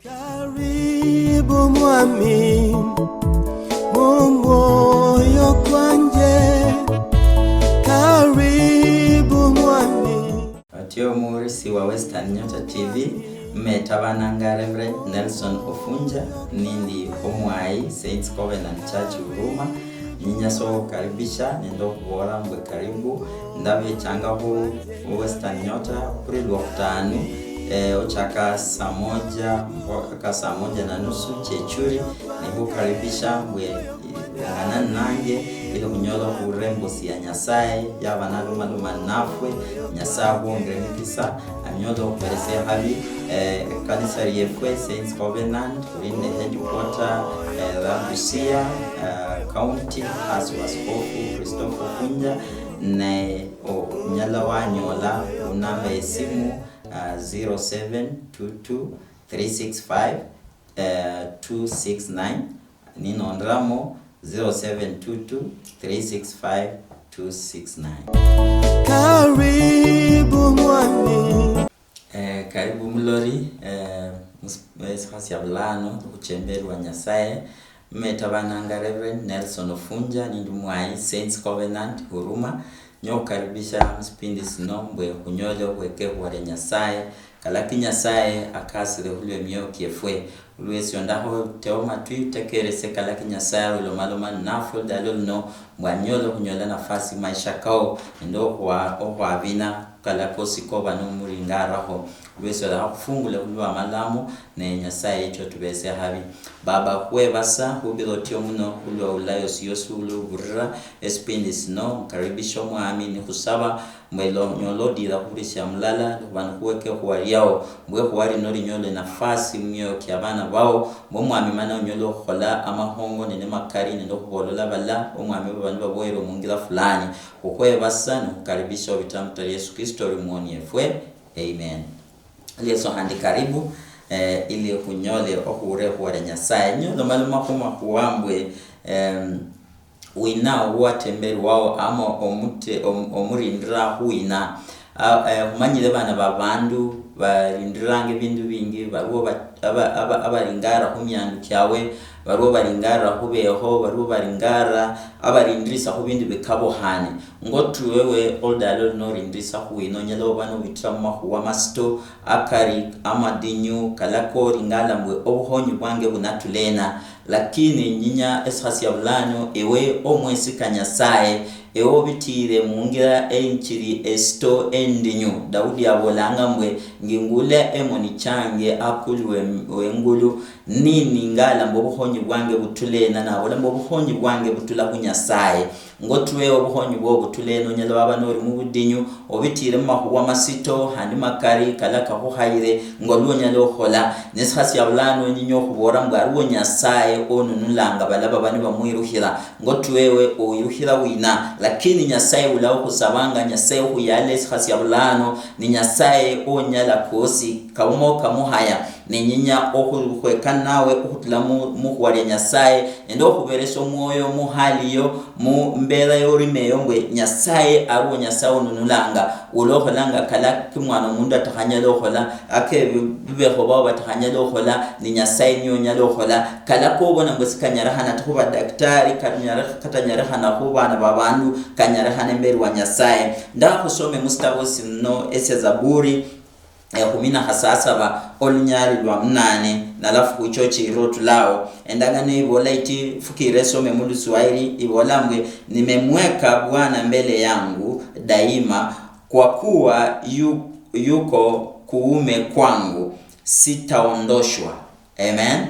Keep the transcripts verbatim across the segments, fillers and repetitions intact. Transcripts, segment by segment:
Karibu mwami, mu mwoyo kwanje. Karibu mwami. Otyo omuhurisi wa Western Nyota T V, mmetabananga Reverend Nelson Ofunja, nindi omwayi Saints Covenant Church Huruma. Ninyasa okhukaribisha nende okhubola mbwe karibu. Ndabechanga khu Western Nyota khuri Lwokhutanu, eh, ochaka saa moja mpaka saa moja na nusu chechuri. Nikhukaribisha mbwe ungana nange ili khunyola okhurula embusi ya Nyasaye yaba nalumaluma nafwe. Nyasaye akhwongere emikisa, anyole okhuberesia habi. Eh, ekanisa liefwe Saints Covenant, khuli nende headquarter, eh, la Busia, eh, County, hasi wa Askofu Christopher Ofunja, ne onyala wanyola khunamba yesimu, ah, zero seven two two three six five, eh, two six nine, ninonderamo zero seven two two three six five two six nine. Karibu mwami. Eh, karibu mulori, eh, mus-, esikha sia bulano, khuchemberwa Nyasaye. Mmetabananga Reverend Nelson Ofunja, nindi mwayi Saints Covenant Huruma. Nyokukaribisha musipindi sino mbwe khunyole okhwekekhuwa lia Nyasaye, kalaki Nyasaye akasire khulwe emioyo kiefwe. Olwesio ndakho teo matwi utekerese kalaki Nyasaye alomaloma ninafwe oludalo luno, mbwe anyole okhunyola nafasi mumaisha kao, nende okhwa-, okhwabina kala kosi koba nomuringa arakho. Olwesio lekha khufungule khulwa amalamo, ne Nyasaye yetu otubese habi. Baba, khwebasa khubira otio muno khulwa ulayo yosi yosi ula oburira esipindi sino, nkaribisha omwami, nikhusaba mbwe lo-, nyola odira khubulisia mulala, nikhuba nikhuweka ekhuwa liao, mbwe ekhuwa lino linyole nafasi mumioyo kia abana bao, mbwe omwami mana onyole okhukhola amakhongo nende makari nende okhubolola bala, omwami baba nibaboyere mungira fulani. Khukhwebasa nikhukaribisha obita mutari Yesu Kristo oli muoni efwe. Amen. Yesu handi karibu, eh, ili khunyole okhuwura ekhuwa lia Nyasaye. Nyola maloma khumakhuwa mbwe, em, wina owatemberwao ama omute-, om-, omurindira khuwina. A-, eh, khumanyire bana ba bandu barindiranga ebindu bingi, baliwo ba-, aba-, aba-, abaringara khumiandu kiawe, baliwo baringara khubeho, baliwo baringara abarindirisa khubindu bikabukhane. Ngoti wewe oludalo luno orindirisa khuwina, onyala oba nobitira mumakhuwa masito akari amadinyu, kalaka oringala mbwe obukhonyi bwange bunatulena. Lakini nyinya esikha sia bulano, ewe omwesi ka Nyasaye, ewe obitire mungira enchiri esito endinyu. Daudi abolanga mbwe, ngingula emoni change akulu wem-, wengulu, niningala mbwe obukhonyi bwange butulena, nabola mbwe obukhonyi bwange butula khu Nyasaye. Ngotwewo obukhonyi bwo butulena, onyala waba noli mubudinyu, obitire mumakhuwa masito, handi makari, kala kakhukhayire, ngolwo onyala okhukhola. Nesikha sia bulano nyinya okhubola mbwe aliwo Nyasaye onunulanga bala baba nibamwirukhira. Ngotwewe owirukhira wina? Lakini Nyasaye ula okhusabanga, Nyasaye okhuyala esikha sia bulano, ni Nyasaye onyala kosi, kauma okamuhaya. Nenyinya okhukhweka nawe okhutula mu, mukhuwa lia Nyasaye, nende okhuberesia omwoyo muhali yo, mumbera yorima eyo, mbwe Nyasaye aliwo Nyasaye onunulanga, ula okholanga kala kimwana omundu atakhanyala okhola, ake bibekho bao batakhanyala okhola, ni Nyasaye niye onyala okhola. Kala kobona mbwe sikanyalikhana ta khu badaktari, kanyali-, katanyalikhana khu bana ba bandu, kanyalikhana imberi wa Nyasaye. Ndakhusome musitabo sino esia Zaburi, ekhumi na khasasaba, olunyali lwa munane, nalafu khuchochirira otulao. Endagano ibola iti, fukira esome mu Luswahili, ibola mbwe, "Nimemweka Bwana mbele yangu daima, kwa kuwa yu-, yuko kuume kwangu, sitaondoshwa." Amen.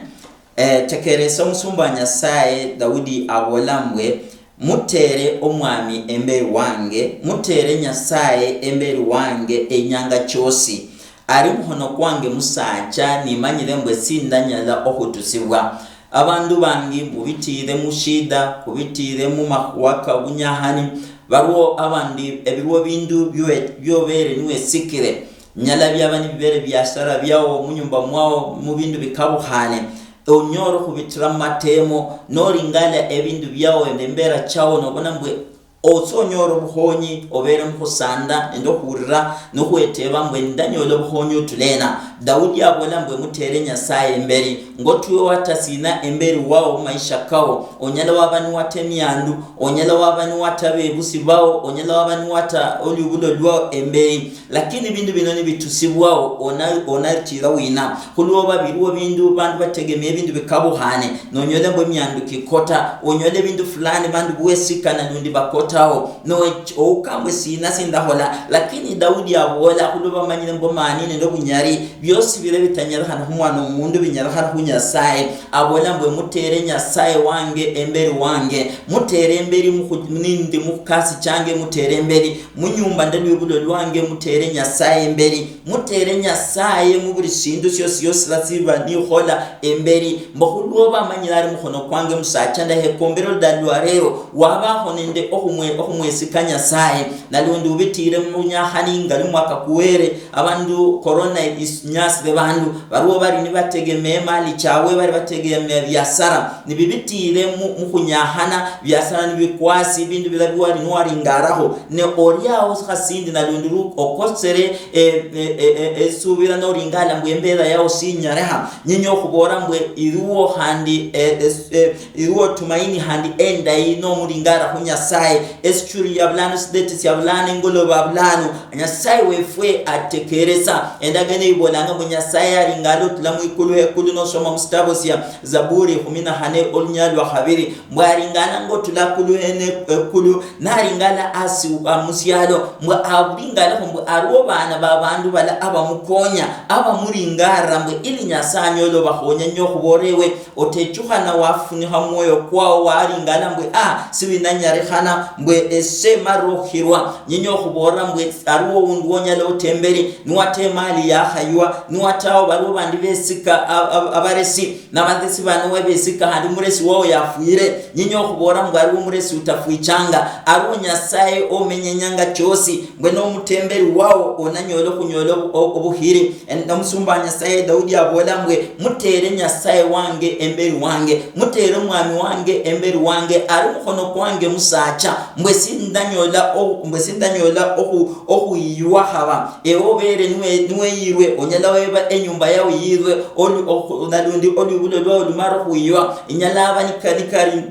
Eh, tekeresa omusumba wa Nyasaye Daudi abola mbwe, "Mutere omwami emberi wange, mutere Nyasaye emberi wange enyanga chiosi. Ari mukhono kwange musacha, nimanyire mbwe sindanyala okhutusibwa." Abandu bangi mubitire mushida, khubitire mumakhuwa ka bunyakhani, baliwo abandi ebiriwo bindu biobe-, biobere niwesikire. Nyala biaba nibibere biashara biao, munyumba mwao, mubindu bikabukhane. Onyore okhubitira mumatemo, noringala ebindu biao nende embera chao, nobona mbwe otsa onyore obukhonyi, obere mukhusanda nende okhurira, nokhweteba mbwe, "Ndanyola obukhonyi otulena?" Daudi aboola mbwe, "Mutere Nyasaye emberi." Ngotwe wata sina emberi wao mumaisha kao? Onyala waba niwata emiandu, onyala waba niwata bebusi bao, onyala waba niwata olubulo lwao emberi. Lakini bindu bino nibitusibwao, ona-, onatira wina? Khulwoba biriwo bindu bandu bategemea ebindu bikabukhane, nonyola mbu emiandu kikota, onyola ebindu fulani bandu bwesikana lundi bakotao, no oukambwe sina sindakhola? Lakini Daudi aboola, khulwa bamanyire mbu maani nende obunyali biosi bira bitanyalikana khumwana womundu, binyalikhana khu Nyasaye. Aboola mbwe, "Mutere Nyasaye wange emberi wange, mutere emberi mukhu-, nindi mukhukasi change, mutere emberi munyumba nde lwibulo lwange, mutere Nyasaye emberi, mutere Nyasaye mubuli sindu siosi siosi sira siba nikhola emberi, mbu khulwoba amanyire ari mukhono kwange musacha, ndahekombera oludalu lwa rero, wabaho nende okhumwe-, okhumwesika Nyasaye." Nalundi ubitire munyakhani ngali mwaka kuwere, abandu corona inyasire bandu, bariwo bari nibategemea emali chawe, bari bategemea biasara, nibibitire mu-, mukhunyakhana, biasara nibikwasi, bindu bila biwari niwaringaraho, ne oriaho khasindi nalundi lu-, okosere, eh, eh, eh, eh, esubira noringala mbu embera yao sinyareha, nyinya okhubora mbwe iriwo khandi, eh, eh, eh, iriwo tumaini khandi endayi nomuringara khu Nyasaye. Esichuri ya bulano, sideti sya bulano, engoloba bulano, Nyasaye wefwe atekeresa. Endagano ibolanga mbu Nyasaye aringala otula mwikulu hekulu, nosoma musitabo sya Zaburi kumi na khane olunyali lwa khabiri, mbu aringala ngotula kulu hene ekulu, naringala asi musialo, mbu aburingalekho mbu ariwo bana ba bandu bala abamukonya, abamuringara, mbu ili Nyasaye anyole obakhonya. Nyo khuborewe, otechukhana wafunikha mwoyo kwao, waringala mbwe, "Ah, siwinanyarikhana, mbwe ese marukhirwa." Nyinya okhubolera mbwe, ariwo oundi wonyala otemberi, niwata emali yakhaywa, niwatao baliwo bandi besika, a-, a-, abaresi, nabaresi bano webesika, khandi muresi wao yafwire. Nyinya okhubolera mbwe, ariwo muresi utafwichanga, ariwo Nyasaye omenya inyanga chiosi, mbwe nomutemberi wao onanyola okhunyola obu-, o-, obukhiri. En-, omusumba wa Nyasaye Daudi abola mbwe, "Mutere Nyasaye wange emberi wange, mutere omwami wange emberi wange, ari mukhono kwange musacha, mbwe sindanyola o-, mbwe sindanyola okhu-, okhuyiywa khaba." Ewe obere niwe-, niweyirwe, onyala weba enyumba yao yirwe, olu-, okhu-, nalundi olwibulo lwao lumare okhuyiywa, inyala aba nika-, nikali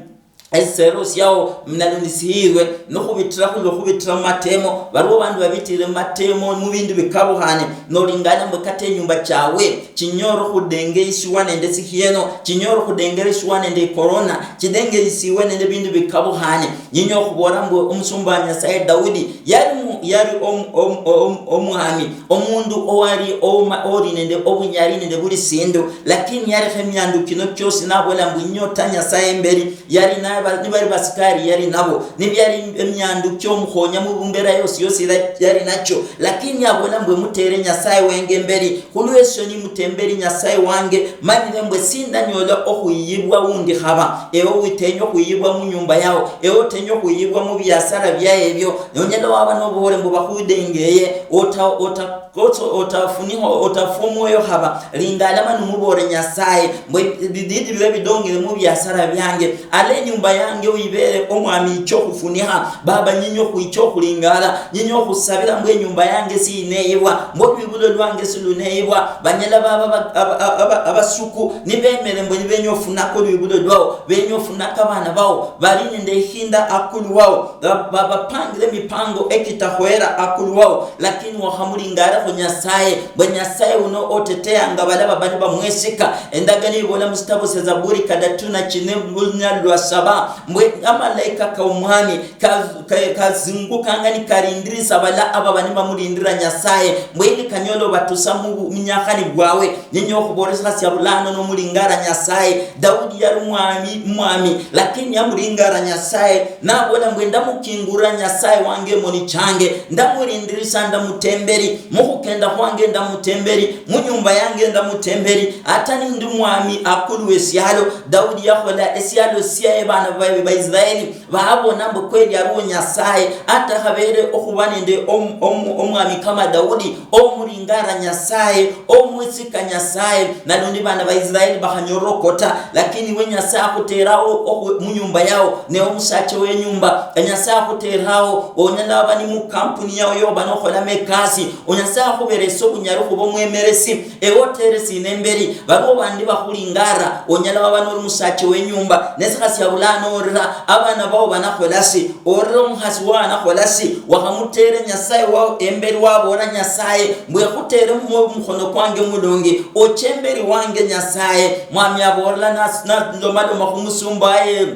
esisero siao, nalundi sihirwe, nokhubitira khulwo, khubitira mumatemo. Baliwo bandu babitire mumatemo mubindu bikabukhane, nolingana mbwe kata enyumba chawe chinyore khudengeisiwa nende sikhieno, chinyore khudengereisiwa nende ikorona, chidengeisiwe nende bindu bikabukhane. Nyinya okhubola mbwe omusumba wa Nyasaye Daudi yali mu-, yali om-, om-, om-, omwami, omundu owali oma-, oli nende obunyali nende buli sindu, lakini yarekha emiandu kino kiosi, nabola mbwe inyota Nyasaye imberi. Yali naba-, nibali basikari yali nabo, nibyali emiandu kiomukhonyamo mumbera yosi yosi ila yali nacho, lakini abola mbwe, "Mutere Nyasaye wenge imberi, khulwesio nimutemberi Nyasaye wange, manyire mbwe sindanyola okhuyibwa wundi khaba." Ewe witenya okhuyibwa munyumba yao, ewe otenya okhuyibwa mubiasara biaye ebyo, nonyala waba nobuhole mbu bakhudengeye, ota-, ota-, Kotso otafuniho, otafwa omwoyo khaba, lingala mani omubore Nyasaye, mbwe bididi bibe bidong'ire mubiasara biange, ala enyumba yange oyibere omwami icho khufuniha, baba nyinyi okhwicha okhulingala, nyinyi okhusabira mbwe enyumba yange siyineyibwa, mbwe olwibulo lwange siluneyibwa. Banyala baba ba-, aba-, aba-, aba-, abasuku, nibemere mbwe nibenya ofunaka olwibulo lwao, benya ofunaka abana bao, bali nende ehinda akulu wao, ba-, ba-, bapangire emipango ekitakhoyera akulu wao, lakini wakhamulingalekho Nyasaye, mbwe Nyasaye uno oteteyanga bala baba nibamwesika. Endagano ibola musitabo sya Zaburi kadatu na chine lunya lwa saba, mbwe amalaika ka omwami ka-, ka-, kazingukanga nikalindirisa bala ababa nibamulindira Nyasaye, mbwe ili kanyole obatusa mu bu-, munyakhani bwawe. Nyinya okhuboolesa sya bulano nomulingara Nyasaye, Daudi yali mwami, mwami, lakini yamulingara Nyasaye, nabola mbwe, "Ndamukingura Nyasaye wange emoni change, ndamulindirisa, ndamutemberi, mukhukenda khwange ndamutemberi, munyumba yange ndamutemberi, ata nindi mwami akulu wesialo." Daudi yakhola esialo siaye bana babe ba Israeli, babona mbu kweli aliwo Nyasaye, ata khabere okhuba nende om-, om-, omwami kama Daudi, omulingara Nyasaye, omwisika Nyasaye, nalundi bana ba Israeli bakhanyorokota, lakini we Nyasaye akhuterao okhu-, munyumba yao, ne omusacha wenyumba, Nyasaye akhuterao, onyala waba ni mukampuni yao yoba nokholamo ekasi, Nyasaye akhuberese obunyali khuba omwemeresi, ewe otere sina emberi. Baliwo bandi bakhulingara, onyala waba noli musaacha wenyumba, ne sikha siabula anorira, abana bao banakhola si? Orire omukhasi wao anakhola si? Wakhamutere Nyasaye wao emberi, wabola, "Nyasaye, mbwe khutere mu mukhono kwange mulungi, oche emberi wange Nyasaye." Mwami abola nas-, nalomaloma khumusumba waye.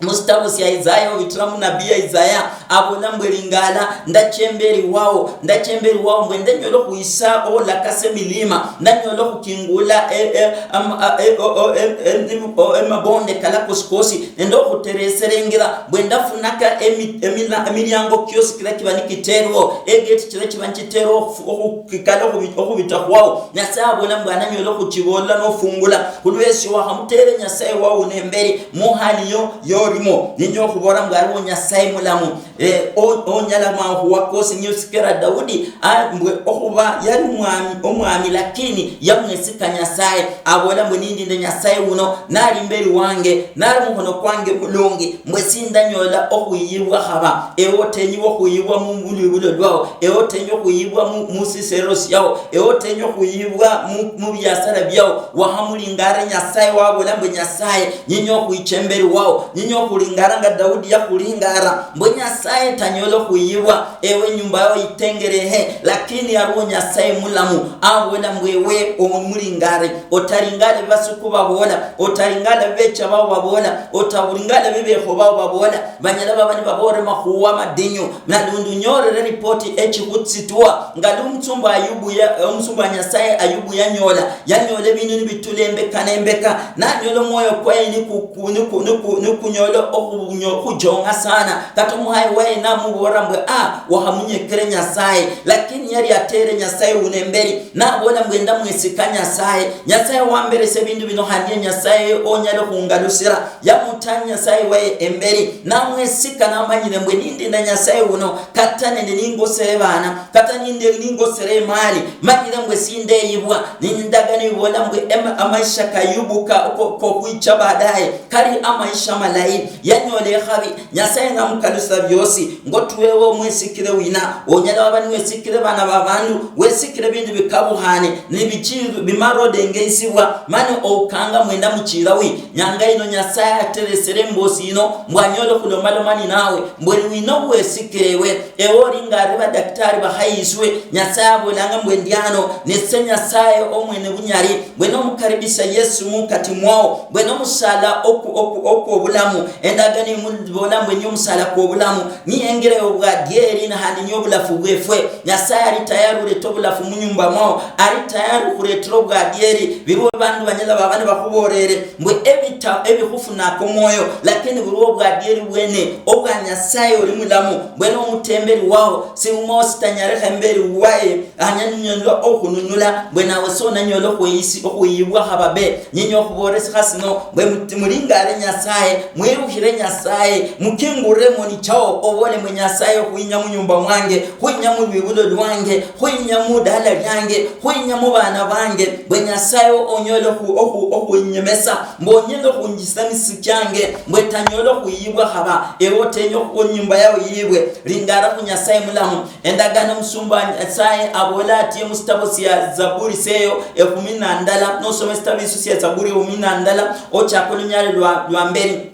Musitabu sia Isaya, obitira munabii Isaya, abola mbwe, "Lingala, ndacha emberi wao, ndacha emberi wao, mbwe ndanyola okhwisa olakasa emilima, ndanyola okhukingula, e, e, am-, a, e, o, o, em-, em-, em-, o, emabonde kala kosikosi, nende okhuteresera engira, mbwe ndafunaka emi-, emila-, emiliango kiosi kila kiba nikiterwo, egeti kila kiba nikiterwo okhu-, okhukikala okhubi-, okhubita khwao." Nyasaye abola mbwe ananyola okhuchibola nofungula, khulwesio wakhamutere Nyasaye wao nemberi, muhali yo, yorimo, ninyala okhubola mbwe aliwo Nyasaye mulamu, eh, o-, onyala makhuwa kosi. Niyo sikera Daudi, ah, mbwe okhuba yali mwami, omwami, lakini yamwesika Nyasaye, abola mbwe, "Nindinde Nyasaye uno, nali imberi wange, nali mukhono kwange mulungi, mbwe sindanyola okhuyibwa khaba." Ewe otenyiwe okhuyibwa mu, mu lwibulo lwao, ewe otenyiwe okhuyibwa mu, mu siserero siao, ewe otenyiwe okhuyibwa mu, mu biasara biao. Wakhamulingara Nyasaye, wabola mbwe, "Nyasaye, nyinya okhwicha emberi wao, nyinya okhulingara nga Daudi yakhulingara." Mbwe Nyasaye tanyola okhuyibwa, ewe inyumba yao itengerehe, lakini aliwo Nyasaye mulamu, abola mbwe ewe omulingare, otalingala bibasuku babola, otalingala bibecha bao babola, otalingala bibekho bao babola, banyala baba nibaboore makhuwa amadinyu, nalundi unyorere ripoti echikhutsitwa, nga lu omusumba Ayubu ya, omusumba wa Nyasaye Ayubu yanyola, yanyola ebindu nibitula embeka nembeka, nanyola omwoyo kwaye niku-, ku-, niku-, niku-, nikunyola okhunyo-, okhujonga sana, kata omuhaye waye namuboolera mbwe, "Ah, wakhamunyekere Nyasaye," lakini yali atere Nyasaye uno emberi, nabola mbwe, "Ndamwesika Nyasaye, Nyasaye wamberesa ebindu bino, khandi ye Nyasaye onyala khungalusira." Yamutania Nyasaye waye emberi, namwesika namanyire mbwe nindinda Nyasaye uno, kata nende ningosere bana, kata ninde ningosere emali, manyire mbwe sindeyibwa. Nindagano ibola mbwe ema-, amaisha ka Ayubu ka-, ko-, kokhwicha baadaye, kali amaisha malayi. Yanyola ekhabi, Nyasaye namukalusa biosi. Ngotwewe omwesikire wina, onyala waba niwesikire bana ba bandu, wesikire bindu bikabukhane, nibichi-, bimarodengeisibwa, mani oukanga mwenda muchira wi. Nyanga ino Nyasaye ateresere embosi yino, mbwe anyole okhulomaloma ninawe, mbwe niwina obwesikire ewe, ewe oli nga ari badaktari bakhayiswe, Nyasaye abolanga mbwe ndi ano, nise Nyasaye omwene bunyali, mbwe nomukaribisha Yesu mukati mwao, mbwe nomusala oku-, oku-, okwobulamu, endagano imubola mbwe niyo omusala kwobulamu, niyo engira yobwadieri, na handi niyo obulafu bwefwe. Nyasaye ali tayari orete obulafu munyumba mwao, ali tayari okhuretera obwadieri, biriwo bandu banyala baba nibakhuborere, mbwe ebita ebikhufunaka omwoyo, lakini buriwo obwadieri bwene obwa Nyasaye oli mulamu, mbwene omutemberi wao, siumao sitanyalekha emberi waye, anyanyonyola okhununula, mbwe nawe sonanyola okhweyisi-, okhwiyibwa khababe. Nyinya okhubolera esikha sino, mbwe muti-, mulingale Nyasaye, mwirukhire Nyasaye, mukingurire emoni chao, obole mbwe, "Nyasaye, khwinya munyumba mwange, khwinya mulwibulo lwange, khwinya mudala lyange, khwinya mubana bange, mbwe Nyasaye onyole okhu-, okhu-, okhunyemesa." Mbonyele okhunjisa misi chiange, mbwe tanyole okhuyibwa khaba, ewe otenye okhuwa inyumba yao yibwe. Lingara khu Nyasaye mulamu. Endagano musumba wa Nyasaye abola ati musitabo sia Zaburi seyo ekhumi na ndala, nosoma esitabo esio sia Zaburi ekhumi na ndala, ochaka olunyali lwa, lwa mberi.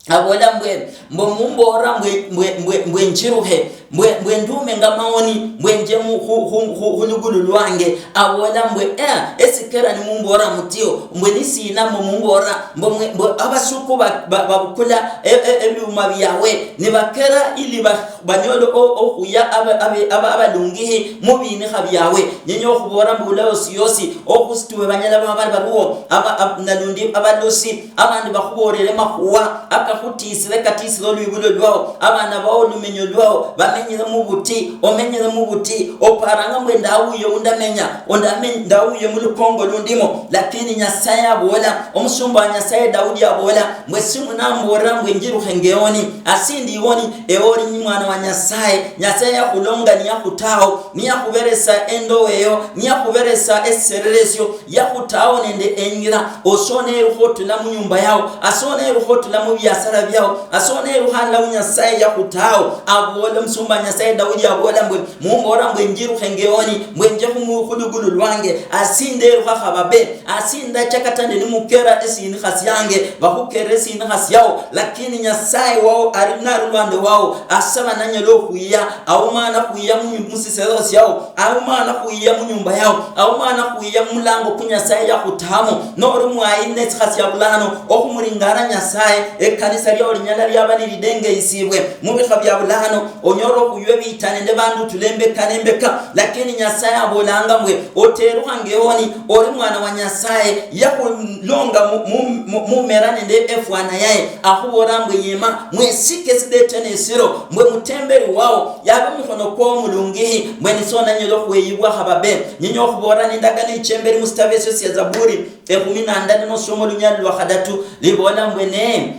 Abola mbwe, mbwe mumboora mbwe, mbwe, mbwe, mbwe njirukhe, mbwe, mbwe ndume nga maoni, mbwe nje mu, khu, khu, khu, khu lugulu lwange. Abola mbwe, eh, esikera nimumboora mutio, mbwe nisina mbwe mumboora, mbwe mwe, mbwe abasuku ba, ba, babukula e, e, ebyuma byawe, nibakera ili ba, banyole o, okhuya aba, aba, aba, abalungihi mubinikha byawe. Nyenye okhuboora mbwe ulayo siosi, okhusituwe banyala baba bali baliwo, aba, ab, nalundi abalosi, abandi bakhuboolere makhuwa akakhutiisire katiisire olwibulo lwao, abaana bao olumenyo lwao, bamenyire mubuti, omenyire mubuti, oparanga mbwe ndawuye undamenya, ondame-, ndawuye mulukongo lundimo. Lakini Nyasaye aboola, omusumba wa Nyasaye Daudi aboola, mbwe simunamboolera mbwe njirukhe ngeoni, asindi iwoni, ewe oli mwana wa Nyasaye, Nyasaye yakhulonga niyakhutao, niyakhuberesa endowo eyo, niyakhuberesa esiserere esio, yakhutao nende enyira, osonerukha otula munyumba yao, asonerukha otula mubiasara biao, asonerukha alala wu Nyasaye yakhutao, aboola omusumba Mba Nyasaye Daudi aboola mbwe, "Mumboora mbwe njirukhe ngeoni, mbwe nje khumu-, khulugulu lwange, asi nderukha khababe, asi ndacha kata ndi nimukera esinikha syange, bakhukere esinikha syao, lakini Nyasaye wao ari nari lwande wao, asaba nanyala okhwiya, aumana khwiya mu-, musisero syao, aumana khwiya munyumba yao, aumana khwiya mulango ku Nyasaye yakhutamo, nori mwayi nesikha sya bulano, okhumuringara Nyasaye, ekanisa lyao linyala lyaba nilidengeisibwe mubikha bya bulano, onyole okhuywa ebita nende bandu tula embeka nembeka, lakini Nyasaye abolanga mbwe, oterukha ngeoni, ori mwana wa Nyasaye, yakhulonga mu-, mu-, mu-, mumera nende efwana yaye, akhubolera mbwe, yima, mwesike esidete nesiro, mbwe mutemberi wao, yabe mukhono kwao mulungihi, mbwe nisonanyala okhweyibwa khababe. Nyinya okhubolera nendagano ichemberi musitabo esio sia Zaburi ekhumi nandala nosoma olunyali lwa khadatu, libola mbwe, ne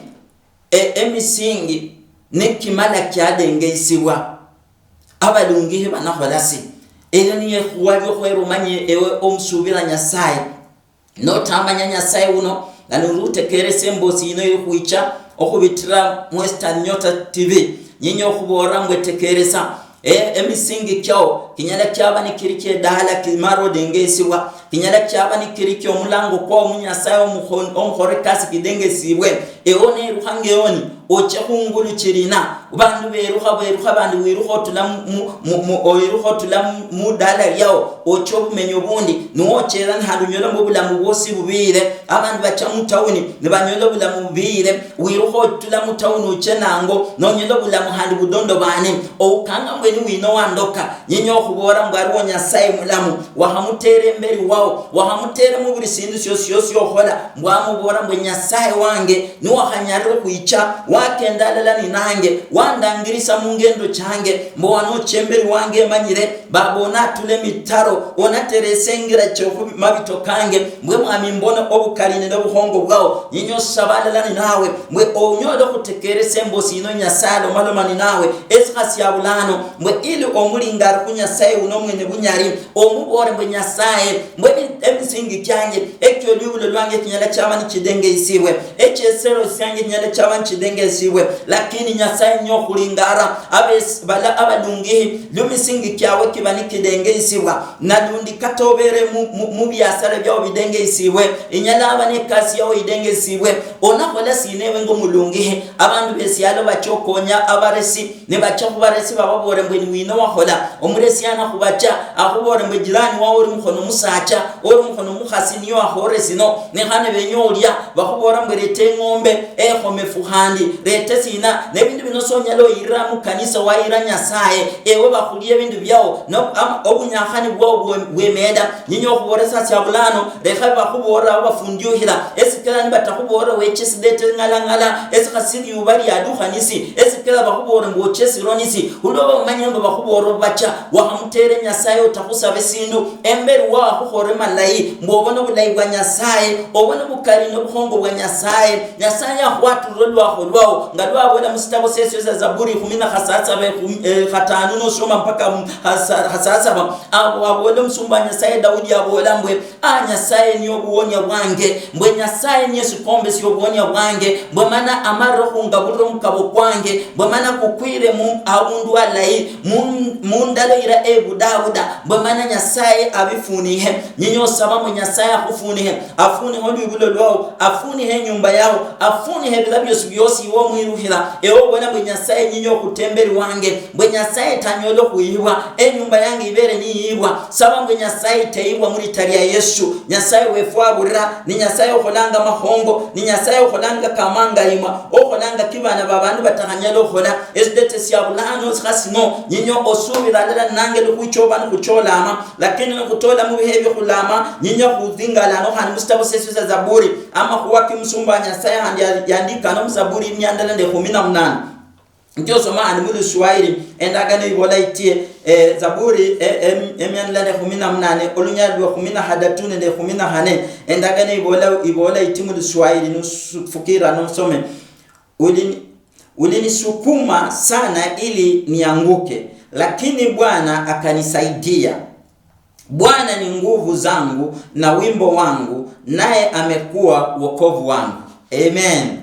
E-, emisingi nikimala kyadengeisibwa, abalungihi banakhola si? Elyo niyo ekhuwa lyokhwera omanye ewe omusuubira Nyasaye. Notamanya Nyasaye uno, nali ori otekeresa embosi yino ikhwicha okhubitira mu Western Nyota T V, nyinya okhuboolera mbwe tekeresa. E-, emisingi kyao kinyala kyaba nikiri kyedaala kimara odengesibwa, kinyala kyaba nikiri kyomulango kwao mu Nyasaye omukhon-, omukhore kasi kidengesibwe. Ewo nerukha ngeoni, oche khungulu chirina, bandu berukha, berukha, bandi wirukha otula mu, mu, mu, mu, oyirukha otula mu, mudala lyao, oche obumenya obundi, niwochera nihandi onyola mbu obulamu bwosi bubiyire, abandu bacha mutauni, nibanyola obulamu bubiyire, wirukha otula mutauni oche nango, nonyola obulamu handi budondobane, oukanga mbwe ni wina owandoka, nyinya okhubola mbwe aliwo Nyasaye mulamu, wakhamutera emberi wao, wakhamutera mubuli sindu siosi siosi okhola, mbwe amubola mbwe Nyasaye wange, niwakhanyarira okhwicha, wakenda alala ninange, wandangirisa mungendo change, mbwe wanocha emberi wange emanyire, Baba, onatula emitaro, onateresa engira chie khumabito kange, mbwe Mwami, mbone obukali nende obukhongo bwao, nyinya osaba alala ninawe, mbwe onyole okhutekeresa embosi yino Nyasaye alomaloma ninawe, esikha sia bulano, mbwe ili omulinga ari khu Nyasaye uno mwene bunyali, omubole mbwe Nyasaye, mbwe emi-, emisingi chiange, ekio liubulo lwange kinyala chiaba nichidengeisibwe, echiesero siange kinyala chiaba nichidengeisibwe, lakini Nyasaye nyo okhulingara, abes-, bala abalungihi, lwa misingi kiawe kiba nikidengeisibwa, nalundi kata obere mu, mu, mu biasara biao bidengeisibwe, inyala aba nekasi yao idengeisibwe, onakhola sina ewe ngomulungihi? Abandu besialo bacha okonya abaresi, nibacha khubaresi bababore mbwe, "Ni wina wakhola?" Omuresi anakhubacha, akhubore mbwe, "Jirani wao ori mukhono musacha, ori mukhono mukhasi niyo akhore sino." Nekhane benya olia, bakhubora mbwe, "Reta eng'ombe ekhomefu khandi, rete sina." Nebindu bino sonyala oyira mukanisa wayira Nyasaye, ewe bakhulia ebindu biao, no, am-, obunyakhani bwao bwe-, bwemeda. Nyinya okhubola sa sia bulano, lekha bakhubolera abafundiukhira, esikira nibatakhubolera weche sidete ng'alang'ala, esikha siliuba liadukha nisi, esikira bakhubolere mbu oche siro nisi, khulwa bamanyire mbu bakhubolera obacha, wakhamutere Nyasaye otakhusaba esindu, emberi wakhukhore malayi, mbu obone obulayi bwa Nyasaye, obone obukali nobukhongo bwa Nyasaye. Nyasaye akhwatulire olwakho lwao, nga lwabola musitabo sesio sia Zaburi ekhumi na khasasaba, ekhumi, eh, khatanu nosoma mpaka mu-, khasa-, khasasaba. Abo abola omusumba wa Nyasaye Daudi abola mbwe, "Ah, Nyasaye niye obuwonia bwange, mbwe Nyasaye niye sikombe siobuwonia bwange, mbwe mana amarire okhungabulira omukabo kwange, mbwe mana kukwire mu, abundu alayi, mu, mundalo ira ebudabuda, mbwe mana Nyasaye abifunihe." Nyinya osaba mbwe Nyasaye akhufunihe, afunihe olwibulo lwao, afunihe enyumba yao, afunihe ebila biosi biosi iwe omwirukhira, ewe obona mbwe Nyasaye nyinya okhutemberi wange, mbwe Nyasaye tanyola okhuyibwa, enyumba yange ibere niyibwa. Saba mbwe Nyasaye iteyibwa mulita lia Yesu. Nyasaye wefu abulira, ni Nyasaye okholanga amakhongo, ni Nyasaye okholanga kamangayimwa, okholanga kibana babandu batakhanyala okhola. Esidete sia bulano sikha sino, nyinyo osubira alala nange lukhuchoba nikhucholama, lakini nikhutola mubihe ebiokhulama, nyinya khuthingalano khandi musitabo sesio sia Zaburi, amakhuwa kimusumba wa Nyasaye khandi ya-, yandikana musaburi mia ndala nende ekhumi na munane. Ndio soma ani mu Luswahili, endagano ibola itie, eh, Zaburi, eh, em-, emia ndala nende ekhumi na munane, olunyali lwa ekhumi na hadatu nende ekhumi na hane, endagano ibola, ibola iti mu Luswahili, nusufukira nosome. Ulini-, ulinisukuma sana ili nianguke, lakini Bwana akanisaidia. Bwana ni nguvu zangu na wimbo wangu, naye amekuwa wokovu wangu. Amen.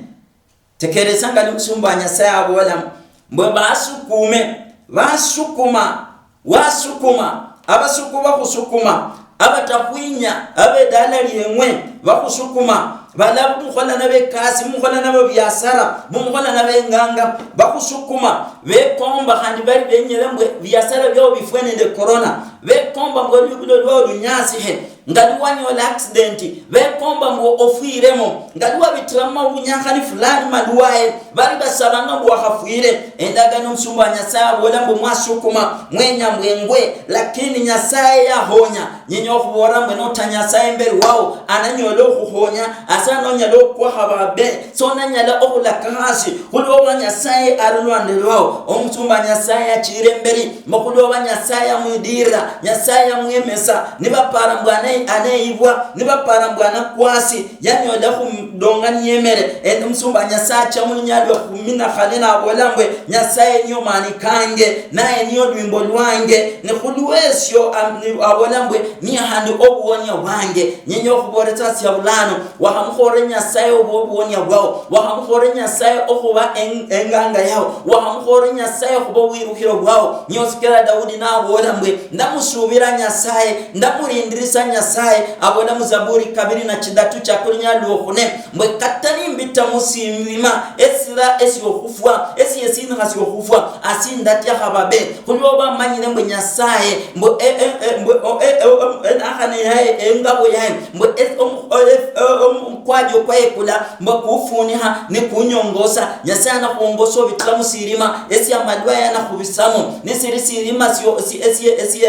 Tekeresa nga ni musumba wa Nyasaye abola, mbwe basukume, Basukuma, wasukuma, abasuku bakhusukuma, abatakhwinya, abedala lieng'we bakhusukuma, bala mukhola nabo ekasi, mukhola nabo biasara, mukhola nabo enganga, bakhusukuma, bekomba khandi bali benyere mbwe biasara biao bifwe nende korona, bekomba mbwe lubulo lwao lunyasikhe, ngali wanyola accident, bekomba mbu ofwiremo, ngali wabitira mu mabunyakhani fulani malwaye, bali basabanga mbu wakhafwire. Endagano omusumba wa Nyasaye abola mbu mwasukuma, mwenya mbu engwe, lakini Nyasaye yahonya. Nyenya okhubola mbu nota Nyasaye imberi wao, ananyola okhukhonya, asa nonyala okwa khababe, sonanyala okhulaka hasi, khulwoba Nyasaye ali lwande lwao. Omusumba Nyasaye achire imberi, mbu khulwoba Nyasaye amwidirira, Nyasaye amwemesa, nibapara mbu ane-, aneyibwa, nibapara mbu anakwasi, yanyola khudonga niyemere. Ende omusumba Nyasaye acha mulinya lwa khumi na khane nabola mbwe, Nyasaye niyo mani kange, naye niyo lwimbo lwange, ne khulwesio am-, ni-, abola mbwe, niye handi obuwonia bwange. Nyenya okhuboletsa sia bulano, wakhamukhore Nyasaye obo obuwonia bwao, wakhamukhore Nyasaye okhuba eng-, enganga yao, wakhamukhore Nyasaye okhuba obwirukhiro bwao. Niyo sikira Daudi nabola mbwe, ndamusubira Nyasaye, ndamurindirisa Nyasaye. Abola mu Zaburi kabiri na chidatu cha kuli nya luokhune, mbwe kata nimbita musirima esira esiokhufwa, esiesinikha siokhufwa, asindatya khababe, khulwoba amanyire mbwe Nyasaye, mbwe, e, e, e, mbwe, o, e, e, o, e, nakhane yaye, engabo yaye, mbwe, e, omu-, o, e, e, omukwajo kwaye kula, mbwe kufunikha, nikunyongosa. Nyasaye anakhwongosa obitira musirima, esiamalwaye anakhubisamo, nisiri sirima sio, si, esie, esie,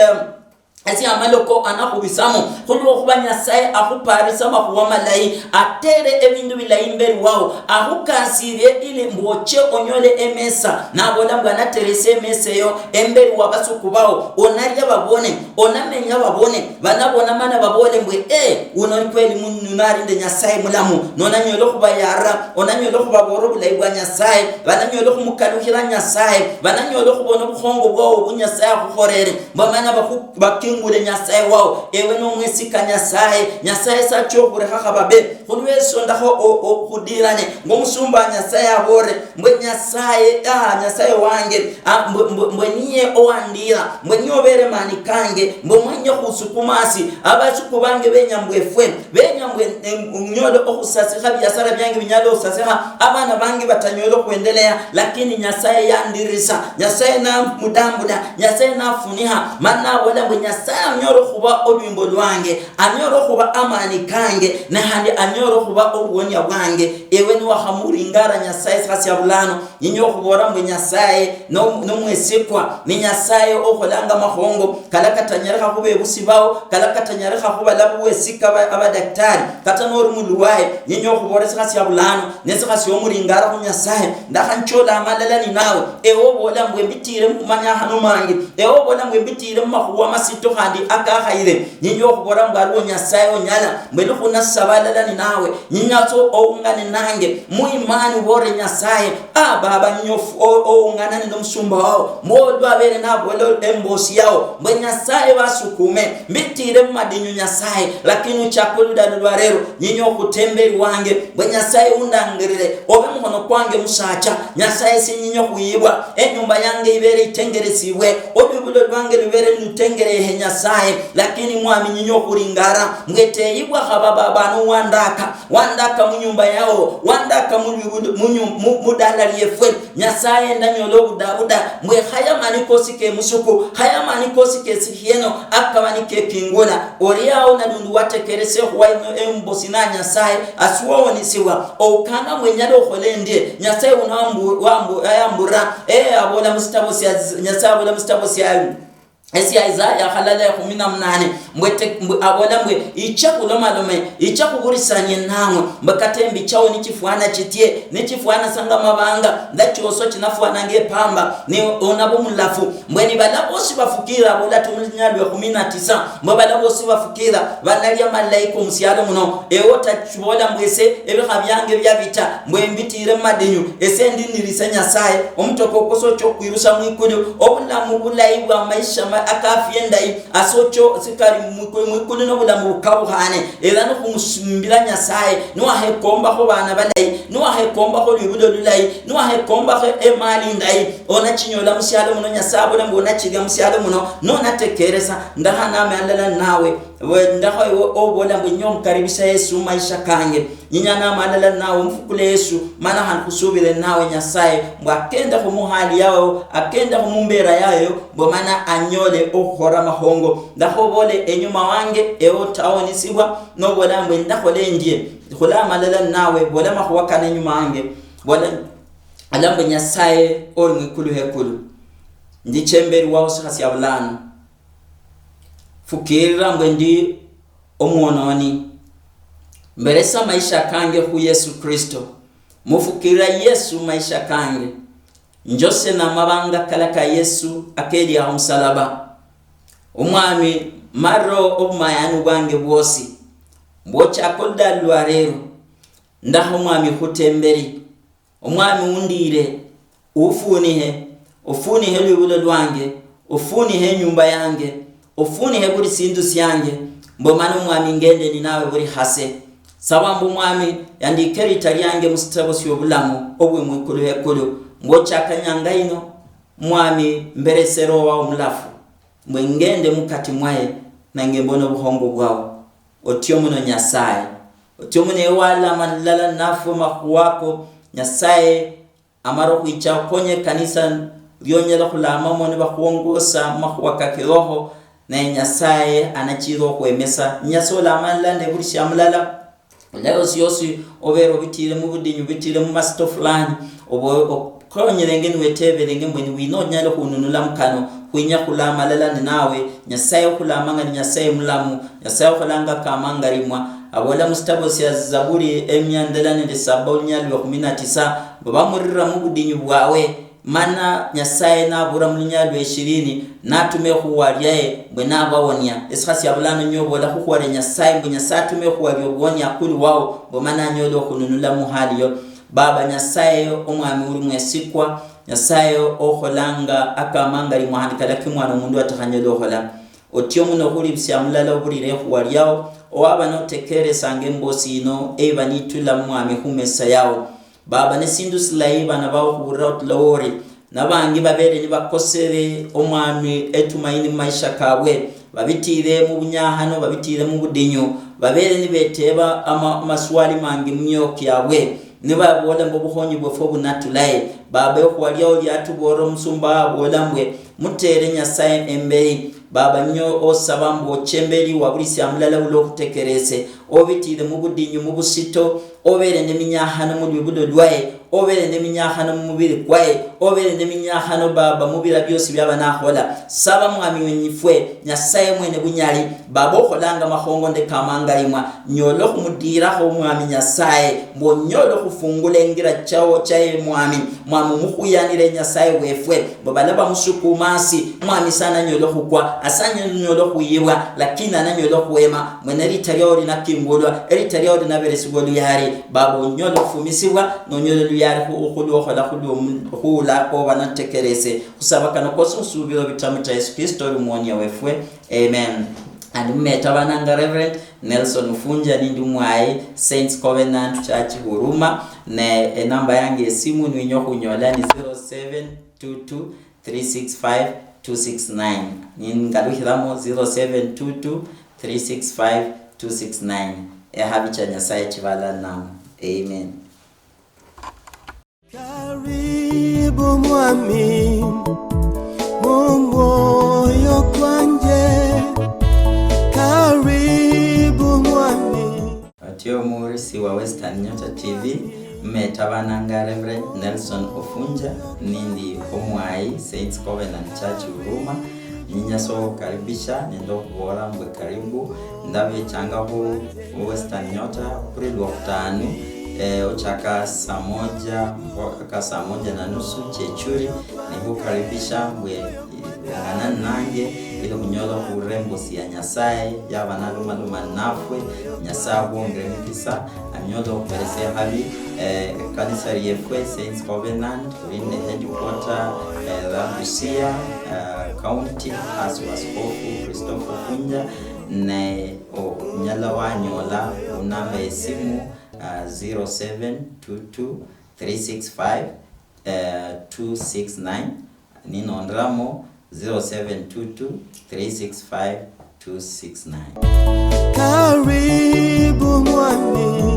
esiamaloko anakhubisamo, khulwokhuba Nyasaye akhuparisa amakhuwa malayi, atere ebindu bilayi imberi wao, akhukasirie ili mbu oche onyole emesa. Nabola mbu anateresa emesa eyo emberi wa basuku bao, onaria babone, onamenya babone, banabona mana babole mbu, "Eh, uno ni kweli mu-, uno ali nende Nyasaye mulamu." Nonanyola okhubayara, onanyola okhubabola obulayi bwa Nyasaye, bananyola okhumukalukhira Nyasaye, bananyola okhubona obukhongo bwao bu Nyasaye akhukholere, mbamana bakhu-, bakingule Nyasaye wao, ewe nomwesika Nyasaye, Nyasaye sacha okhurekha khababe. Khulwesio ndakho o-, o-, khudirane, ngomusumba wa Nyasaye abore, mbwe Nyasaye, ah, Nyasaye wange, ah, mbwe, mbwe, mbwe niye owandira, mbwe niye obere mani kange, mbwe mwenye khusukuma asi, abasuku bange benya mbwe efwe, benya mbwe, em, nyole okhusasikha biasara biange binyala okhusasikha, abana bange batanyola okhwendelea, lakini Nyasaye yandirisa, Nyasaye namudambula, Nyasaye nafunikha, mana nabola mbwe Nyasaye anyole okhuba olwimbo lwange, anyole okhuba amani kange, ne khandi anyole okhuba obuwonia bwange. Ewe niwakhamuringara Nyasaye sikhasia bulano, ninyala okhubola mbwe Nyasaye no-, nomwesikwa, ni Nyasaye okholanga amakhongo, kala katanyalekha khubebusi bao, kala katanyalekha khubalabu bwesika aba-, abadaktari, kata nori mulwaye, ninyala okhubola sikhasia bulano, ne sikhasia omuringara khu Nyasaye, ndakhanchola amalala ninawe, ewe obola mbwe mbitire mumanyakhano mangi, ewe obola mbwe mbitire mumakhuwa masito khandi akakhayire, ninyala okhubola mbwe aliwo Nyasaye onyala, mbwe nikhunasaba alala ninawe, ninyatsa oungane nange, muimani ubore Nyasaye, Ah, Baba, nyofu o-, oungana nende omusumba wao, mwoyo lwabere nabola embosi yao, mbwe Nyasaye basukume, mbitire mumadinyu Nyasaye, lakini uchaka oludalo lwa lero, nyenya okhuta emberi wange, mbwe Nyasaye undangirire, obe mukhono kwange musacha, Nyasaye sinyenya okhuyibwa, enyumba yange ibere itengeresibwe, olwibulo lwange lubere lutengerehe Nyasaye, lakini Mwami nyenya okhuringara, mbwe teyibwa khaba Baba nowandaka, wandaka munyumba yao, wandaka mulwibulo, munyu-, mu-, mudala liefwe, Nyasaye, ndanyola obudabuda, mbwe khaya mani kosi kemusuku, khaya mani kosi kesikhieno, akaba nikekingula. Oriao nalundi watekerese okhuwa ino embosi na Nyasaye, asiwowonisibwa, oukanga mbwe nyala okhole ndie, Nyasaye uno wambu-, wambu-, yambura, eh, abola musitabo sia, Nyasaye abola musitabo sia, esia Isaya khalala ekhumi na munane, mbwe te-, mbwe abola mbwe, "Icha khulomalome, icha khuburisanie nang'we, mbwe kata embichao nichifwana chitie, nichifwana sa ngamabanga, ndachioso chinafwana ngepamba, ni onabo mulafu." Mbwe ni bala bosi bafukira, abola tu mulinya lwe ekhumi na tisa, mbwe bala bosi bafukira, banalia malaika omusialo muno, ewe otachibola mbwe ese, ebikha biange biabita, mbwe mbitire mumadinyu, ese ndinirise Nyasaye, omutoka okoso chokhwirusa mwikulu, obulamu bulayi bwa maisha ma-, akafi endayi, ase ocho sikali mwikulu, mwikulu nobulamu bukabukhane. Era nikhumusumbira Nyasaye, niwakhekombakho bana balayi, niwakhekombakho lwibulo lulayi, niwakhekombakho emali indayi, onachinyola musialo muno, Nyasaye abola mbu onachiria musialo muno, nonatekeresa, ndakhaname alala nawe, we-, ndakho ewe obola mbu inye omukaribisha Yesu mumaisha kange. Nyinyana amalala nawe, omufukule Yesu, mana khandi khusubire nawe Nyasaye, mbu akendekho muhali yawo, akendekho mumbera yayo, mbu mana anyole okhukhora amakhongo. Ndakhobole enyuma wange, ewe otawonisibwa, nobola mbu ndakhola endie, khula amalala nawe, bola amakhuwa kano enyuma wange, bola, ala mbu Nyasaye oli mwikulu hekulu, ndicha emberi wawo sikhasia bulano. Fukirira mbu ndi omwononi. Mberesa maisha kange khu Yesu Kristo. Mufukirira Yesu maisha kange. Njose namabanga kala ka Yesu akeli aho musalaba. Omwami, mariro obumayani bwange bwosi. Mbwochaka oludalu lwa rero. Ndaha Omwami khutemberi. Omwami undiire, ufunihe, ofunihe lwibulo lwange, ofunihe enyumba yange, ofunihe buli sindu syange, mbu mani Omwami ngende ninawe buli hase. Saba mbu Omwami yandiike erita lyange musitabo syobulamu obwe mwikulu hekulu, mbu ochaka nyanga yino, Omwami, mberese Roho wao Omulafu, mbwe ngende mukati mwaye, nange mbone obuhongo bwao. Otyo muno Nyasaye. Otyo muno ewe walama lala nafwe makhuwako. Nyasaye amara okhwicha okonye ekanisa lyonyala khulamamo nibakhuongosa mumakhuwa ka kiroho, naye Nyasaye anachira okhwemesa. Nyasaye olama lala nende buli shamulala. Olayo siosi obeere obitiire mubudinyu, obitiire mumasito fulani, oba okonyerenge niweteberenge mbwe niwina onyale khununula mukano, khwinya khulama lala ninawe. Nyasaye okhulamanga ni Nyasaye mulamu, Nyasaye okholanga kamangarimwa. Abola musitabo sia Zaburi emia ndala nende saba olunyali lwa kumi na tisa, mbu bamurira mubudinyu bwawe, mana Nyasaye nabura mulunyali lwa ishirini, natuma ekhuwa liaye, mbwe nabawonia. Esikha sia bulano nyobola khukhuwa lia Nyasaye, mbwe Nyasaye atuma ekhuwa lia obuwoni akuli wao, mbwe mana anyole okhununula muhali yo. Baba Nyasaye, Omwami uli mwesikwa, Nyasaye okholanga akamangari muhandikala kimwana omundu atakhanyala okhola. Otyo muno khulibisia mulala oburire ekhuwa liao, owaba notekeresanga embosi yino, eiba nitula Mwami khumesa yao. Baba, nesindu silayi bana bao khuburira otula wori, nabangi babere nibakosere Omwami etumaini mumaisha kabwe, babitire mubunyakhano, babitire mubudinyu, babere nibeteba ama-, amaswali mangi mumioyo kiabwe, nibabola mbu obukhonyi bwefwe bunatulaye. Baba, ekhuwa liao liatuboolera omusumba wabola mbwe, mutere Nyasaye emberi. Baba, nyo osaba mbu oche emberi wabulisia mulala ula okhutekerese, obitire mubudinyu, mubusito, obere neminyakhano mulwibulo lwaye, obere neminyakhano mumubiri kwaye, obere neminyakhano, Baba, mubira biosi biaba nakhola. Saba Mwami wenyifwe, Nyasaye mwene bunyali, Baba okholanga amakhongo nde kamangarimwa, nyole okhumudirakho Mwami Nyasaye, mbu onyole okhufungula engira chao chaye Mwami, Mwami omukhuyanire Nyasaye wefwe, mbu bala bamusukuma asi, Mwami sana anyole okhukwa, asa anyole okhuyibwa, lakini ananyole okhwema, mwene erita liao linakingulwa, erita liao linaberesibwa oluyari, Baba onyole okhufumisibwa, nonyole oluyari khu-, khulwokhola khulwo mu-, khuula oba natekerese. Khusaba kano kosi khusubira obitamu cha Yesu Kristo oli muonia wefwe. Amen. Andi mumeta bananga Reverend Nelson Ufunja, nindi mwayi Saints Covenant Church Huruma, ne enamba yange yesimu niwinya okhunyola ni zero seven two two three six five two six nine. Ningalukhiramo zero seven two two three six five two six nine. Ehabi cha Nyasaye chibala namo. Amen. Karibu Mwami, mu mwoyo kwanje. Karibu Mwami. Otyo omurisi wa Western Nyota T V, mmeta bananga Reverend Nelson Ofunja, nindi omwayi Saints Covenant Church Huruma. Ninyinyasa okhukaribisha nende okhubola mbwe karibu. Ndabechanga khu, khu Western Nyota khuli Lwokhutanu, eh, ochaka saa moja mpaka saa moja na nusu chechuri. Nikhukaribisha mbwe ungana nange, ili khunyola okhurembosia Nyasaye yaba nalumaluma nafwe. Nyasaye akhwongere mikisa, anyola okhuberesia habi. Eh, ekanisa liefwe Saints Covenant, khuli nende headquarter, eh, la Busia, eh, county, hasi waskofu Christopher Kunja, ne onyala wanyola khunamba yesimu, ah, zero seven two two three six five, eh, two six nine, ninonderamo zero seven two two three six five two six nine. Karibu mwami,